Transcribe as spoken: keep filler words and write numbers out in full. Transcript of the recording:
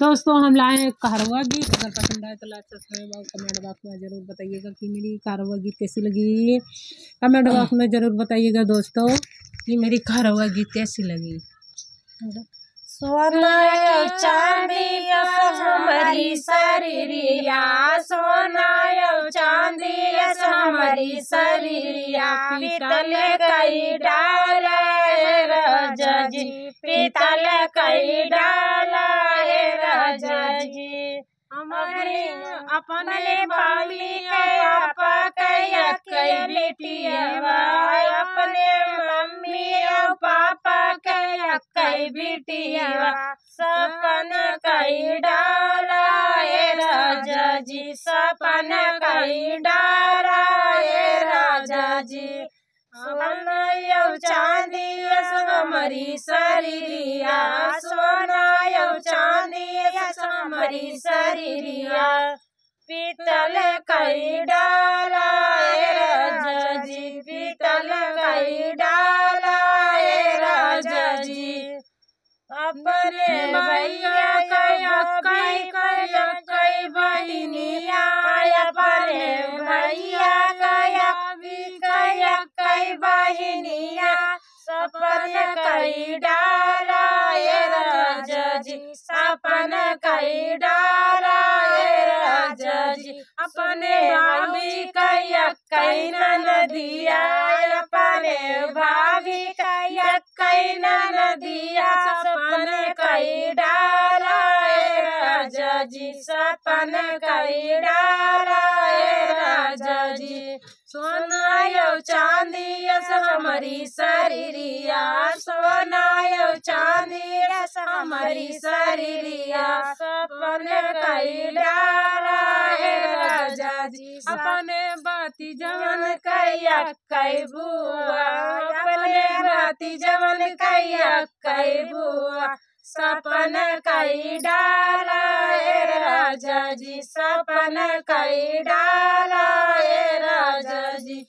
दोस्तों, हम लाए हैं कहरवा गीत। अगर पसंद आए तो like, subscribe और comment box में जरूर बताइएगा कि मेरी कहरवा गीत कैसी लगी। Comment box में जरूर बताइएगा दोस्तों कि मेरी कहरवा गीत कैसी लगी। सोना अउ चांदी अस हमरी शरीरिया, सोना अउ चांदी अस हमरी शरीरिया, पीतल कई डाला ए राजा जी, पीतल कई डाला ए राजा जी। हमरे अपने मम्मी के पापा के यक्कै बिटिया बा, अपने मम्मी अउ पापा के यक्कै बिटिया बा। सपन कई डाला ए राजा जी, सपन कई डाला ए राजा जी। सोना अउ चांदी अस हमरी शरीरिया, सोना अउ चांदी अस हमरी शरीरिया, पीतल कई डाला ए राजा जी, पीतल कई डाला ए राजा जी। अपने भैया के यक्कै, के यक्कै बहिनिया, अपने भैया के यक्कै, के यक्कै बहिनिया, सपन कई डाला ए राजा जी, सपन कई डाला ए राजा जी। अपने भाभी के यक्कै ननदिया, अपने भाभी के यक्कै ननदिया, सपन कई डाला ए राजा जी, सपन कई डाला ए राजा जी। सोना अउ चांदी अस हमरी शरीरिया, सोना अउ चांदी अस हमरी शरीरिया, सपन कई डाला ए राजा जी। अपने बाती जवन कई यक्कै बुआ, अपने बाती जवन कई यक्कै बुआ, सपन कई डाला ए राजा जी, सपन कई डाला ए राजा जी।